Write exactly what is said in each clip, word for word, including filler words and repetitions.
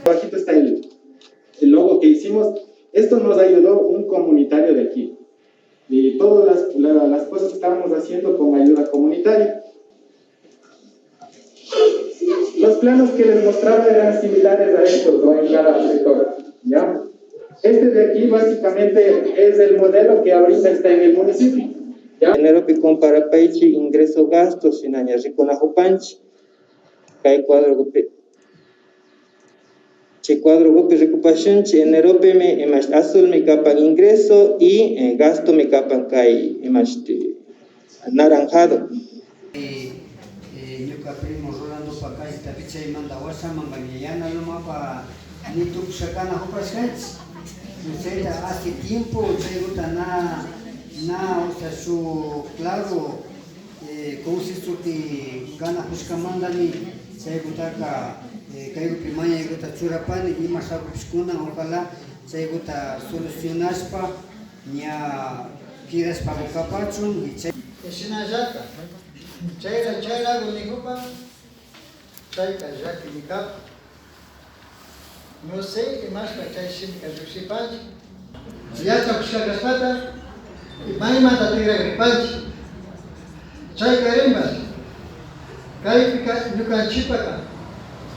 Abajito está el, el logo que hicimos. Esto nos ayudó un comunitario de aquí. Y todas las, la- las cosas que estábamos haciendo con ayuda comunitaria. Los planos que les mostraba eran similares a estos, ¿no? En cada sector, ¿ya? Este de aquí básicamente es el modelo que ahorita está en el municipio, ¿ya? Eneropi comparapaychi ingreso gasto, shina ña rikunajupanchi. Kay cuadrogupi, chay cuadrogupi rikupashunchi, eneropimi imashti azulmi kapan ingreso y, eh, gastomi kapan kay imashti naranjado. Eh, eh, ñuka primo Rolandopa kalltapi chaymanta washamanka ña yana lumapa ni tukusha kana jupashkanchik. Chayta hace tiempo chaykuta na, na, o sea, shuk claro, eh, consensopi kanajushkamantami chaykutaka, eh, kaykupi mañaykuta churapani, ima shakupish kunan, ojalá chaykuta solucionashpa ña kidashpa kapachun y chay. Shinallata, chayra, chayraku nikupa, chayka llakimi kapan. No sé, imashpa chay shimika llukshipanchik. Yachakushka kashpata, maymanta tikrakripanchik. Chayka rimash, kaypika ñukanchikpaka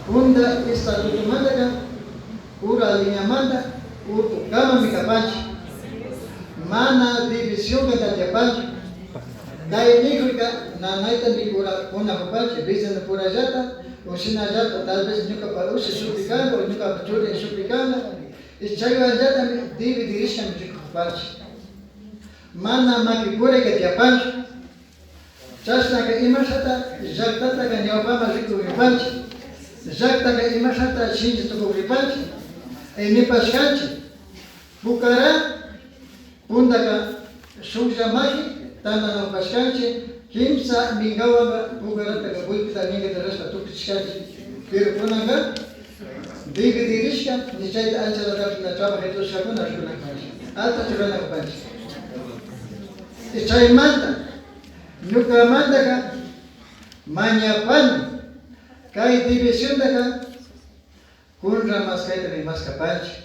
punta estatutomantaka ura liñamanta urkukamami kapanchik. Mana divisionka tatiapanchu. Kay nikuyka nanayta mikurakuna jupanchik, vecinopurallata, o shinallata, tal vez ñukapa ushi shukpi kanka, o ñukapa churin shukpi kanka, y chaywanllatami dividirishkami rikujupanchik. Mana makipurayka tiyapanchu. Chashnaka imashata llaktataka ñawpaman rikugripanchik, llaktaka imashata shinchi tukugripanchik, y nipashkanchik, Pucará puntaka shuklla maki tantanakupashkanchik, kimsa minkawanka Pucarataka bullpita minkata rashpa tukuchishkanchik, pero kunanka dividirishka, ni chayta ancha ratapika trabajadorshakuna rikunakupanchik, alta churanakupanchik. Y chaymanta ñukamantaka mañapani, kay divisiontaka kunra maskaytami maskapanchik.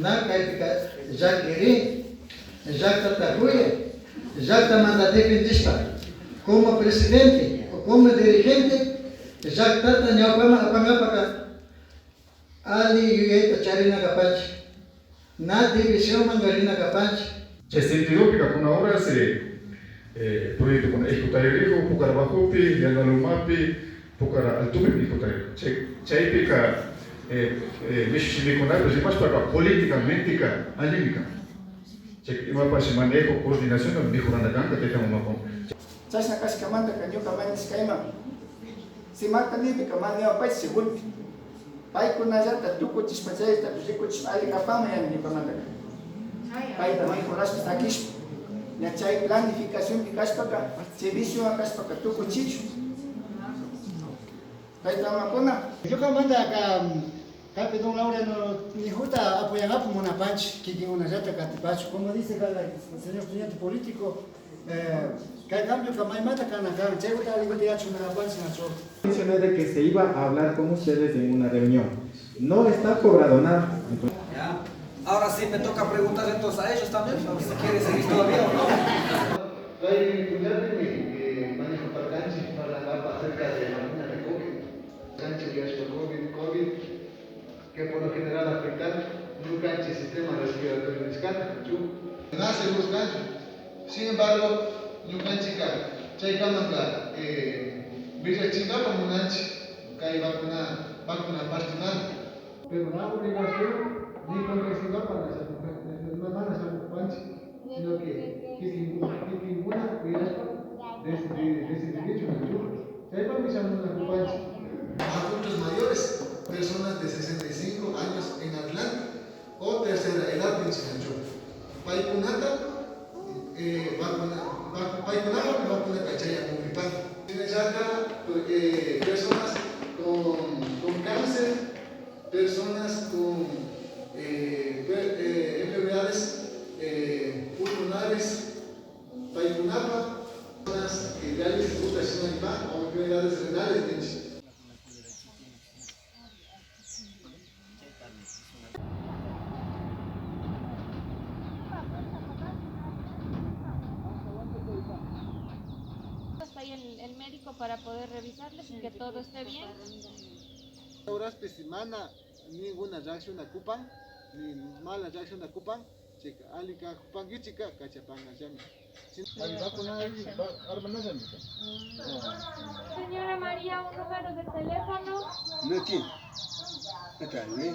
Na kaypika llakirin, llaktata kuyan, llaktamanta dependishpa, como presidente o como dirigente, llaktata ñawpaman apankapaka alli yuyayta charina kapanchik. Na divisionmanka rina kapanchik. Chay sentidopika kunan horas, eh, eh, proyectokuna ejecutaririkun, Pucara Bajopi, Yana Lomapi, Pucara Altopi ejecutaririkun. Chay, chaypika, eh, eh, mishu shimikunapi rimashpaka políticamenteka allinmi kan. Chay imapash manejo, coordinacionta mejorana kanka tayta mamakuna. Chashna kashkamantaka ñuka mañashkayman, si Marta nipika mana ñawpaychi segurpi. Paykunallata tukuchishpa chaytapish rikuchishpa alli kapanman yani ñukamantaka. Payta mejorashpa sakishpa, ña chay planificacionpi kashpaka, chay visionwan kashpaka tukuchichun. Payta mamakuna. Ñukamantaka, kaypi don Laureano nijuta apoyankapak munapanchik, kikinkunallata katipachun. Como dice acá el señor presidente político, eh, kay cambioka maymanta kana kan, chaykuta allikunata yachakuna kapanchik nachu. Mencioné de que se iba a hablar con ustedes en una reunión. No está cobrado nada. Ya. Ahora sí me toca preguntar entonces a ellos también, a ver si quieren seguir todavía o no. Kay punllapimi, eh, manejaparkanchik parlankapa acerca de la vacuna de covid. Kanchik yashpa covid, covid, que por lo general afectan ñukanchik sistema respiratorio nishkata, ¿chu? Na seguros kanchu. Sin embargo, ñukanchikka chaykamanka, eh, willachinkapak munanchik kay vacuna, vacuna partemanta. Pero na obligación ni convencinkapa mana shamupanchik, sino que kikin, kikinkuna kuyashpa decidi-, decidirichun nachu. Chaypakmi shamunakupanchik. Adultos mayores, personas de sesenta y cinco años en adelante o tercera edad ninchik nachu. Paykunata, eh, vacuna, vac-, paykunapak vacunaka chayamukripan. Shinallata, eh, personas con, con cáncer, personas con, eh, per-, eh, enfermedades, eh, pulmonares, paykunapak, personas que diálisis gusta shinaripan o enfermedades renales ninchik. El, el médico para poder revisarles y que todo esté bien. Horas, pues, si mana ninguna reacción ocupan, ni mala reacción ocupan, chayka alli kakupankichika kachapangallami. Sin- Ari vacuna, ari va- arma nallami. Señora María, un número de teléfono. No tiene. Está bien.